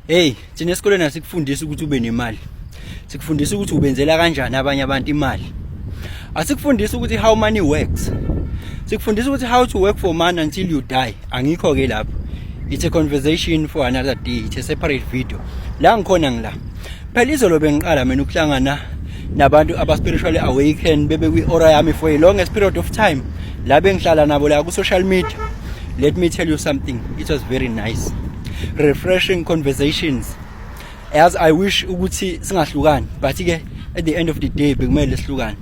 Hey, thina esikoleni asikufundisi ukuthi ube nemali. Sikufundisa ukuthi ubenzela kanjani abanye abantu imali. Asikufundisi ukuthi how money works. Sikufundisa ukuthi how to work for money until you die. Angikho ke lapho. It's a conversation for another day. It's a separate video. La ngikhona ngila. Phela izolo bengiqala mina ukuhlangana nabantu aba spiritually awakened bebe kwi aura yami for a longest period of time. La bengihlala nabo la ku social media. Let me tell you something. It was very nice. Refreshing conversations. As I wish ukuthi singahlukani, but ke at the end of the day bekumele sihlukane.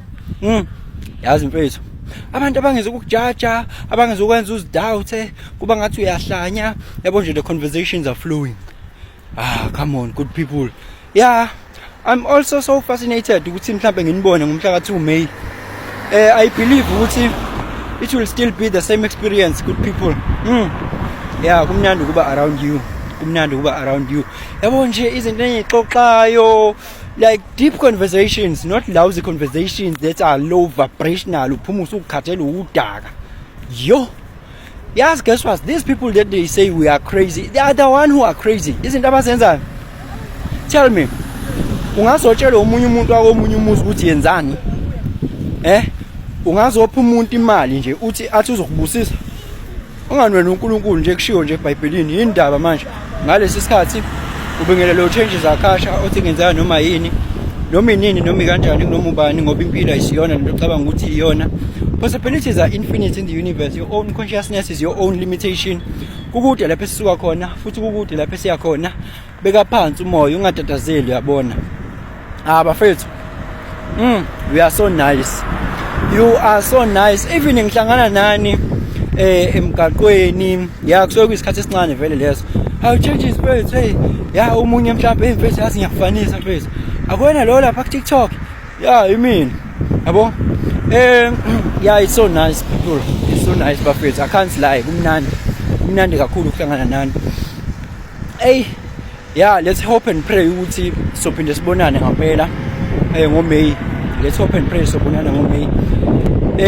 Yazi mfethu. Abantu abangezokujaja, abangezokwenza uzidoubt, kuba ngathi uyahlanya. Yabo nje, the conversations are flowing. Ah, come on, good people. Yeah, I'm also so fascinated ukuthi mhlambe nginibone ngomhla ka 2 May. I believe ukuthi it will still be the same experience, good people. Yeah, kumnandi ukuba around you. Kumnandi ukuba around you. Yabo nje, izinto engixoxayo, like deep conversations, not lousy conversations that are low vibrational, uphuma usukhathele udaka. Yo. Yes, guess what? These people that they say we are crazy, they are the one who are crazy. Izinto abazenzayo. Tell me. Ungazotshela omunye umuntu wakomunye umuzi ukuthi yenzani? Eh? Ungazopha umuntu imali nje uthi athi uzokubusisa. Ungani wena uNkulunkulu nje kushiwo nje eBhayibhelini yindaba manje ngalesi sikhathi ubingelelo Changes Akasha othi ngenzeka noma yini, noma inini, noma kanjani, noma ubani, ngoba impilo ayisiyona lento ocabanga ukuthi iyona. Possibilities are infinite in the universe. Your own consciousness is your own limitation. Kukude lapho esisuka khona futhi kukude lapho esiya khona. Beka phansi umoya, ungatatazeli, uyabona. Ah, bafethu, we are so nice, you are so nice. Even ngihlangana nani emgaqweni ya, kusuke kuyisikhathi esincane vele leso. Hawu, Changes mfethu, hey ya, omunye mhlawumbe, hey mfethu, yazi ngiyakufanisa mfethu, akwena lo lapha ku TikTok ya, imini yabo. Yeah, it's so nice, people, it's so nice, bafethu. I can't lie, kumnandi, kumnandi kakhulu ukuhlangana nani. Hey, yeah, let's hope and pray ukuthi sophinde sibonane ngampela ngoMay. Let's hope and pray sobonana ngoMay.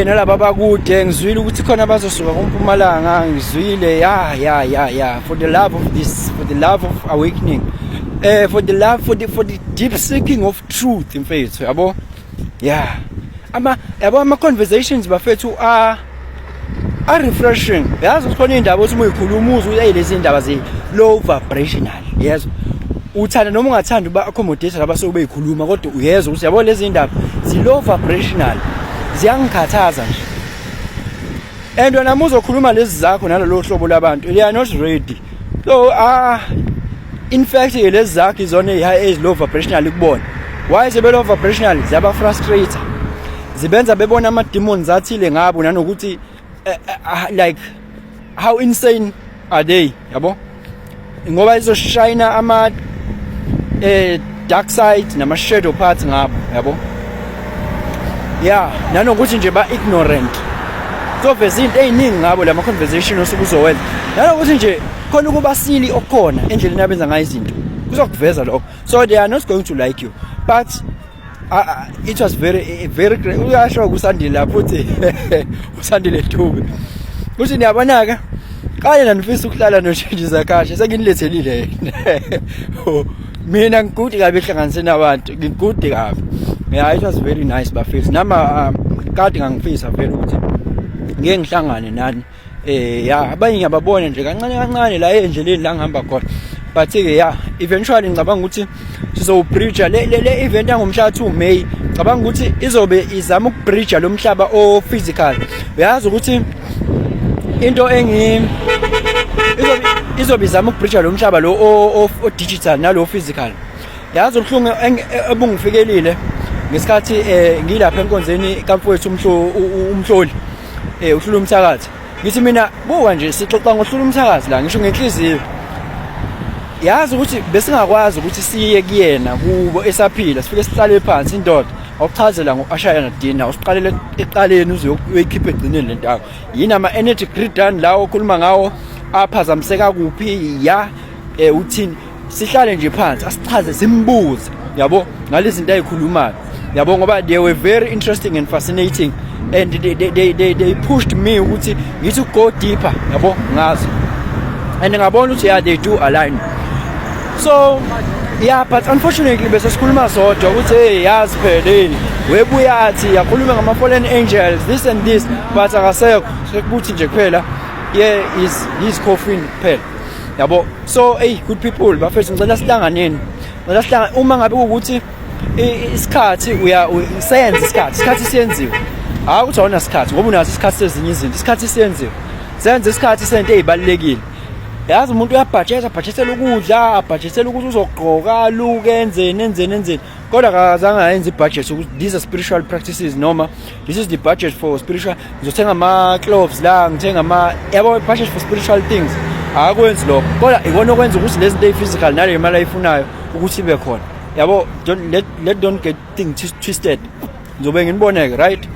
Nalaba abakude, ngizwile ukuthi khona bazosuka kuMpumalanga, ngizwile. Ya, for the love of this, for the love of awakening, for the love for the deep seeking of truth, mfethu, yabo. Yeah, ama yabo ama conversations, bafethu, are refreshing. Yazi ukuthi khona indaba othi uma uyikhuluma uzwe hey, lezi indaba zi low vibrational, yezwa, uthanda noma ungathanda uba accommodate laba sobe beyikhuluma, kodwa uyezwa ukuthi yabo lezi indaba zi low vibrational, ziyangikhathaza nje. And wena uma uzokhuluma lezi zakho nalolo hlobo labantu, they are not ready. So ah, in fact lezi zakho izona ezi-high, ezi low vibrational kubona. Why sebe low vibrational? Ziyaba frustrate, zibenza bebona ama demons athile ngabo, nanokuthi like how insane are they, yabo, ngoba izoshayina ama dark side nama shadow parts ngabo, yabo. Yeah, nanokuthi nje ba ignorant, kuzoveza izinto eziningi ngabo lama conversation osuke uzowenza, nanokuthi nje khona ukuba silly okukhona endleleni abenza ngayo izinto, kuzokuveza lokho. So they are not going to like you, but it was very very great. Uyasho kusandile lapho, uthi uSandile Dube uthi niyabona ke kanye nanifisa ukuhlala noChanges Akasha, senginilethelile yena. Mina ngikude kabi ehlanganise nabantu, ngikude kabi. Yeah, it was very nice, bafethu. Nama kade ngangifisa vele ukuthi ngeke ngihlangane nani. Ya, abanye ngiyababona nje kancane kancane la endleleni la ngihamba khona, but ke ya, eventually ngicabanga ukuthi sizowubridge le event yangomhla 2 May. Ngicabanga ukuthi izobe izama ukubridge lo mhlaba o physical. Uyazi ukuthi into engi izobe izama ukubridge lo mhlaba lo o digital nalo physical. Yazi ubuhlungu ebungifikelile ngesikhathi ngilapha enkonzeni kamfowethu umhloli uHlula umthakathi. Ngithi mina, buka nje, sixoxa ngoHlula umthakathi la, ngisho ngenhliziyo. Yazi ukuthi besingakwazi ukuthi siye kuyena kubo esaphila, sifike sihlale phansi, indoda awuchazela ngo-Ashaya Dina, usiqalele eqaleni uze uyoyikhipha egcineni lento yakho. Yini ama energy grid lawo okhuluma ngawo, aphazamiseka kuphi ya, uthini? Sihlale nje phansi, asichaze, simbuze, yabo, ngalezi zinto ayikhulumayo, yabo, ngoba they were very interesting and fascinating and they pushed me ukuthi ngithi go deeper, yabo, ngazo. And ngabona ukuthi yeah, they do align. So yeah, but unfortunately bese sikhuluma sodwa ukuthi hey, yazi phela, hey, webuyathi yakhuluma ngama fallen angels, this and this, but akasekho, sekuthi nje kuphela, yeah, is his coffin kuphela, yabo. So hey, good people, bafethu, ngicela sihlanganeni, ngicela sihlangane. Uma ngabe ukuthi isikhathi uya senza isikhathi, isikhathi siyenziwe, hayi ukuthi awuna sikhathi ngoba unaso isikhathi sezinye izinto, isikhathi siyenziwe, senze isikhathi sento ezibalekile. Yazi umuntu uyabhajetha, abhajethela ukudla, abhajethela ukuthi uzogqoka, aluke, enzeni, enzeni, enzeni, kodwa akazange ayenze ibudget ukuthi these are spiritual practices, noma this is the budget for spiritual, ngizothenga ama-cloves la, ngithenga ama, yabo, budget for spiritual things. Akakwenzi lokho, kodwa ikona okwenza ukuthi lezi zinto eyi-physical nale mali ayifunayo ukuthi ibe khona, yabo. Don't let, let don't get things twisted. Ngizobe nginiboneke, right?